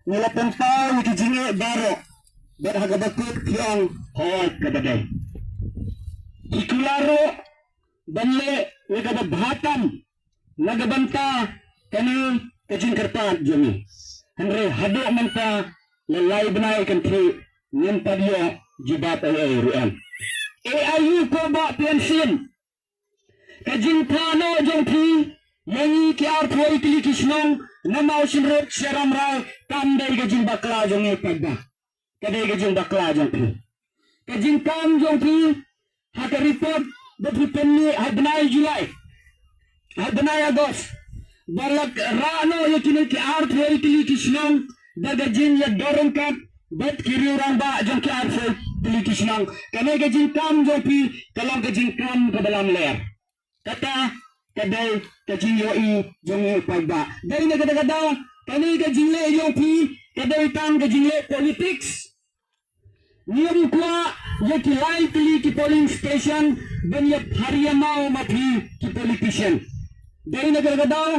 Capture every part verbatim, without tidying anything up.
ngi la pynpaw ïa ki jingeh baroh, bad ha kaba kut ki ong hooid kaba dei. Ki kular ruh ban leh ïa kaba bha tam na ka bynta kane ka jingkyrpad jong ngi. Hynrei haduh mynta la lai bnai kynthih ngim pat ïoh jubab ei ei ruh em. Ei aïu ko Bah P N Syiem? Ka jingthah noh jong phi ïa ngi ki arphew tylli ki shnong na Mawshynrut sha Rambrai kam dei ka jingbakla jong ngi paidbah. Ka dei ka jingbakla jong phi. Ka jingkam jong phi ha ka report ba phi pynmih ha bnai July, ha bnai August, ba la rah noh ïa kine ki arphew tylli ki shnong da ka jingïadon ryngkat bad ki riew rangbah jong ki arphew tylli ki shnong. Kane ka jingkam jong phi ka long ka jingkam kaba lamler. Kata ka dei ka jingïohi jong ngi paidbah. Dei na kata ka daw kane ka jingleh jong phi ka dei tang ka jingleh politics. Ngim kwah ïa ki lai tylli ki polling station ban ïa phari ïa maw ma phi ki politician. Dei na kata ka daw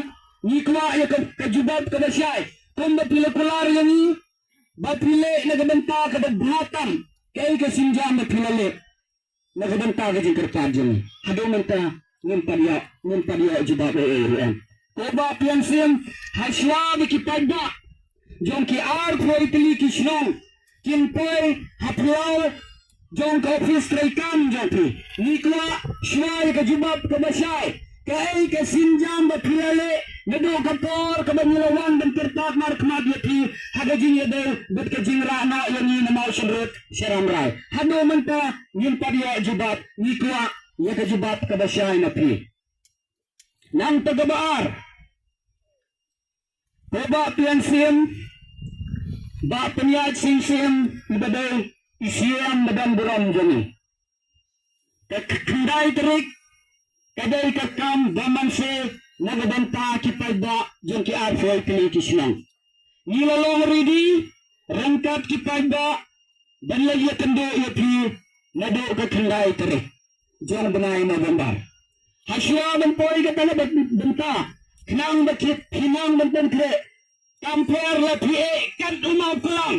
ngi kwah ïa ka, ka jubab kaba shai kumba phi la kular ïa ngi ba phi leh na ka bynta kaba bha tam. Kaei ka sienjam ba phi la leh na ka bynta ka jingkyrpad jong ngi? Haduh mynta ngim pat ïoh, ngim pat ïoh jubab ei ei ruh em. Ko Bah P N Syiem, ha shuwa ba ki paidbah jong ki arphew tylli ki shnong kin poi ha phyllaw jong ka ophis treikam jong phi, ngi kwah shuwa ïa ka jubab kaba shai. Kaei ka sienjam ba phi la leh naduh ka por kaba ngi la wan ban kyrpad markhmat ïa phi ha ka jingïadei bad ka jingrah noh ïa ngi na Mawshynrut sha Rambrai? Haduh mynta ngim pat ïoh jubab. Ngi kwah ïa ka jubab kaba shai na phi. Nangta kaba ar, ko Bah P N Syiem, Bah Pynïaid Sing Syiem, iba dei i Syiem badonburom jong ngi. Ka khyndai tarik ka dei ka kam ba manseh na ka bynta ki paidbah jong ki arphew tylli ki shnong. Ngi la long ready ryngkat ki paidbah ban leit ïakynduh ïa phi naduh ka khyndai tarik jong bnai November. Ha shuwa ban poi kata ka bynta, khnang ba ki, khnang ban pynkhreh, kam pher la phi eh kat u mawklang.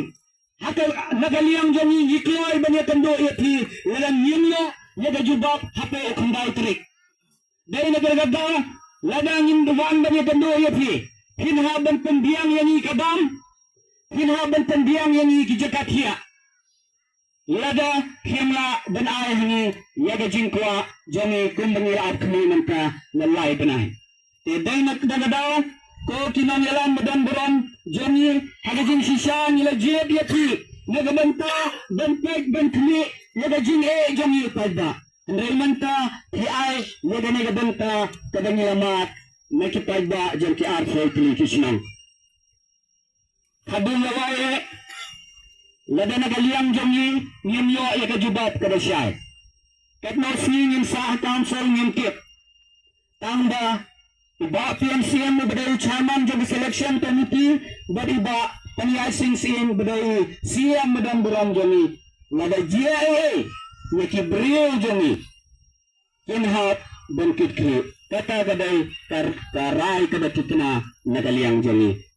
Ha ka, na ka liang jong ngi ngi kloi ban ïakynduh ïa phi, lada ngim ïoh ïa ka jubab hapoh u khyndai tarik. Dei na kata ka daw, lada ngim wan ban ïakynduh ïa phi, phin hap ban pynbiang ïa ngi ka bam, phin hap ban pynbiang ïa ngi ki jaka thiah. Lada phim lah ban ai ha ngi ïa ka jingkwah jong ngi kumba ngi la ap khmih mynta la lai bnai. Te dei na kata ka daw, ko ki nongïalam badonburom jong ngi, ha ka jingshisha ngi la jied ïa phi na ka bynta ban peit ban khmih ïa ka jingeh jong ngi paidbah. Hynrei mynta phi ai ïa kane ka bynta kaba ngi la mad na ki paidbah jong ki arphew tylli ki shnong. Haduh lawei eh, lada na ka liang jong ngi ngim ïoh ïa ka jubab kaba shai, katno sngi ngin sah ha council ngim tip. Tang ba i Bah P N Syiem uba dei u chairman jong ka selection committee bad i Bah Pynïaid Sing Syiem uba dei u Syiem badonburom jong ngi, lada jia ei ei ïa ki briew jong ngi, kin hap ban kit khlieh. Kata ka dei ka, ka rai kaba tikna na ka liang jong ngi.